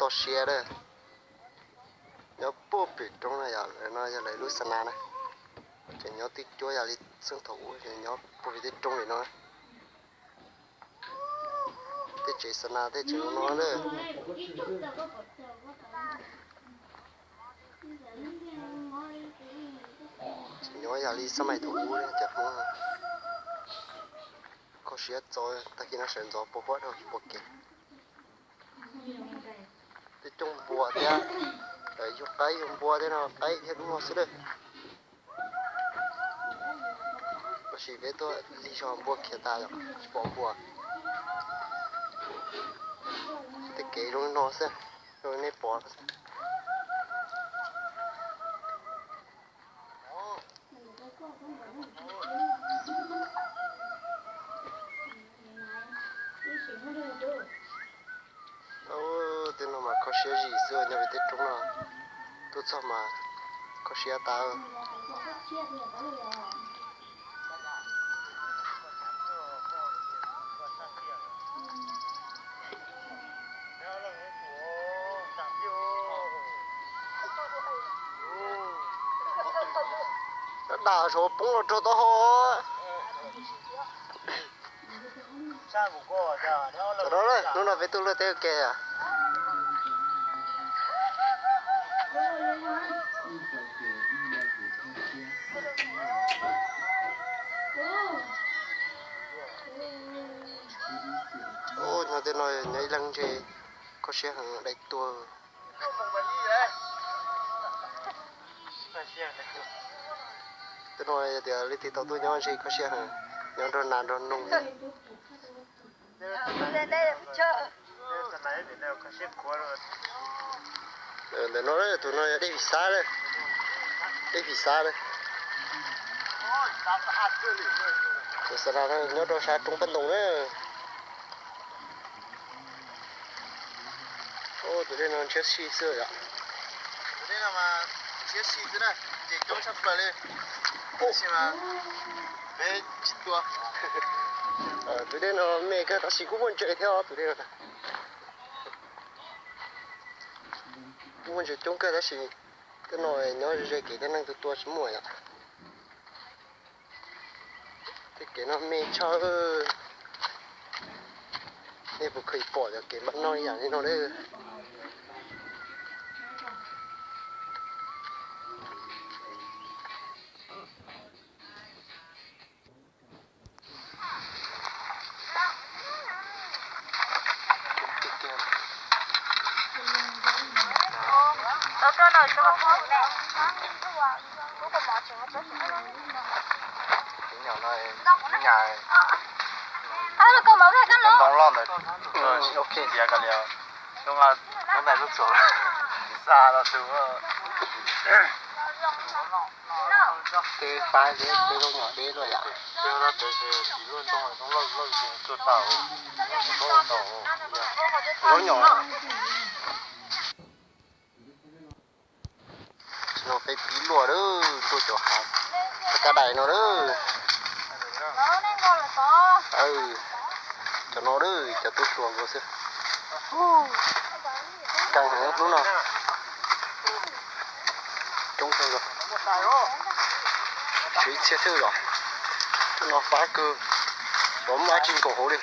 Kho siab lawm. Nyob puag pem roob no yom, no yog lawv lub xa nas na. Ces nyob twb cuab yam li xeeb thaum ub, ces nyob puag pem tej roob li no. Tej tsev xa nas tej tsev no na. Tseem nyob yam li xab mais thaum ub li cov Hmoob. Kho siab txaus, tag kis no sawv ntxov puas huab dhau tsis pom kev. Tej cooj npua thiab, yug qaib yug npua thiab no, qaib thiab dub no xwb lawm. Tab sis peb tuaj lig zog npua khiav tas yom, tsis pom npua. Tej kev zoo li no xwb, zoo li nej pom. Tej no mas kho siab zim xwb, nyob pem tej roob no, tuaj txog mas kho siab tas. Dam saum poob los raug taub hau. Hnub no peb tuaj luaj teb ua ke. Nyob tej no nyob ib leeg ntshe kho siab heev dai tuag. Tej no yog tias leej twg tau tuaj nyob ntshe kho siab heev, nyob nrog nas nrog noog. Ntawm no tus no yog dej Phim Xab lawm, dej Phim Xab lawm. Tus xa nas no nyob rau sab roob Paj Ntoo na. Tus dej no ntshiab si xwb yom. Tus dej no mas ntshiab si xwb na, ces coob tshaj plaws li. Tab sis mas peb tsis tua. Tus dej no me kawg tab sis kuj muaj ntses thiab os tus dej no. Kuj muaj ntses coob kawg tab sis tej no nyob ze kev tej neeg tua tua tsis muaj yom. Tej kev no me tshaj. Nej puas kheev pom cov kev npam no ib yam li no lawm? Ntoo loj ntawd, ok, tias kali, ntoo ntawd txog xa los tus. Tej fab deb, tej zaub nyom deb luaj yom. Tej fab deb, tsis luaj ntoo, ntoo loj loj tuaj tau, zaub nyom. Tsis no peb pib luaj lawm, luaj cov hav, cov kab dais no lawm. Cov no lawm, cov tub hluas nkaus xwb. Coob heev hnub no. Coob heev, tshuav ib txhia thwj los. Hnub no fab kawg, xyov muaj dab tsi nkaum hauv li.